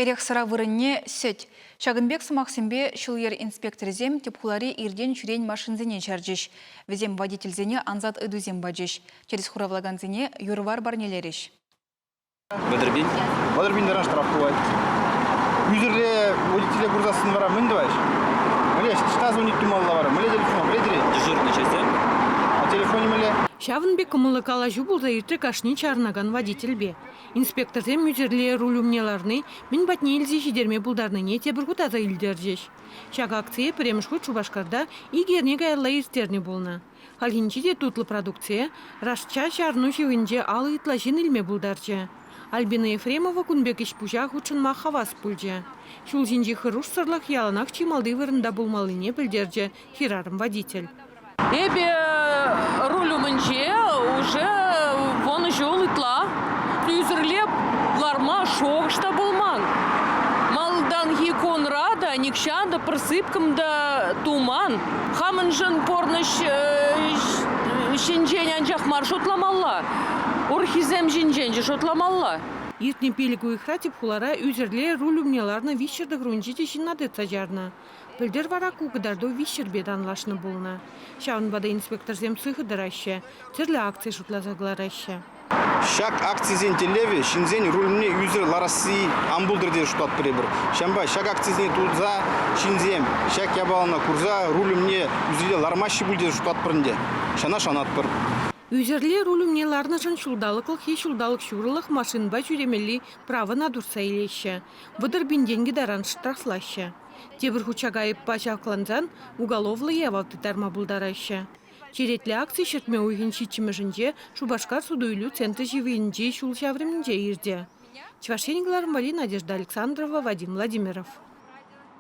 Эрех-сӑра вырӑнне сӗт. Ҫакӑн пек сӑмахсемпе ҫул-йӗр инспекторӗсем тӗп хулари иртен-ҫӳрен машинсене чарчӗҫ. Вӗсем водительсене ансат ыйтусем пачӗҫ. Тӗрӗс хуравлакансене юр-вар парнелерӗҫ. Вӑтӑрпин? Вӑтӑрпин таран штраф пулать. Ӳсӗрле водителе курсассӑн вара мӗн тӑваҫ? Мӗнле ӑҫта звонить тумалла вара? Мӗнле телефон? Мӗнле Дежурный часть, А телефонӗ мӗнле? Ҫавӑн пек кӑмӑллӑ калаҫу пулса иртрӗ кашни чарӑнакан водительпе. Инспекторсем ӳсӗрле руль умне ларни мӗн патне илсе ҫитерме пултарнине тепӗр хут аса илтерчӗҫ. Ҫак акцие пӗрремӗш хут Шупашкарта икӗ эрне каялла ирттернӗ пулнӑ. Хальхинче те тутлӑ продукцие Рашча чарӑну ҫывӑхӗнче алӑ ытла ҫын илме пултарчӗ. Альбина Ефремова кун пек ӗҫ-пуҫа хутшӑнма хавас пулчӗ. Ҫул ҫинчи хӑрушсӑрлӑх яланах чи малти вырӑнта пулмаллине пӗлтерчӗ хӗрарӑм-водитель. Эпӗ руль умӗнче уже вунӑ ҫул ытла ӳсӗрле ларма шухӑш та пулман. Малтанхи кунра та нихҫан та пӗр сыпкӑм та туман. Хамӑншӑн пурнӑҫ ҫинчен анчах мар шутламалла, урӑххисем ҫинчен те шутламалла. Иртнӗ пилӗк уйӑхра тӗп хулара ӳсӗрле руль умне ларнӑ виҫҫӗр тӑхӑрвунҫичӗ ҫынна тытса чарнӑ. Пӗлтӗр вара ку кӑтарту виҫҫӗрпе танлашнӑ пулнӑ. Ҫавӑнпа та инспекторсем сыхӑ тӑраҫҫӗ, тӗрлӗ акци шутласа кӑлараҫҫӗ. Ҫак акцисен тӗллевӗ ҫынсен руль умне ӳсӗр ларасси ан пултӑр тесе шутлатпӑр эпир. Ҫавӑнпа ҫак акцисене туса ҫынсем ҫак япалана курса руль умне ӳсӗрле лармаҫҫӗ пуль тесе шутлатпӑр ӗнтӗ. Ҫавна шанатпӑр. Ӳсӗрле руль умне ларнӑшӑн ҫулталӑклӑх е ҫулталӑк ҫурӑлӑх машинӑпа ҫӳремелли правӑна туртса илеҫҫӗ. 30 пин тенкӗ таран штрафлаҫҫӗ. Тепӗр хут ҫак айӑппа ҫаклансан уголовлӑ явап тыттарма пултараҫҫӗ. Черетлӗ акци ҫӗртме уйӑхӗн ҫиччӗмӗшӗнче Шупашкар суту-илӳ центрӗ ҫывӑхӗнчи ҫул ҫаврӑмӗнче иртӗ. Чӑваш Ен кӑларӑм валли Надежда Александрова, Вадим Владимиров.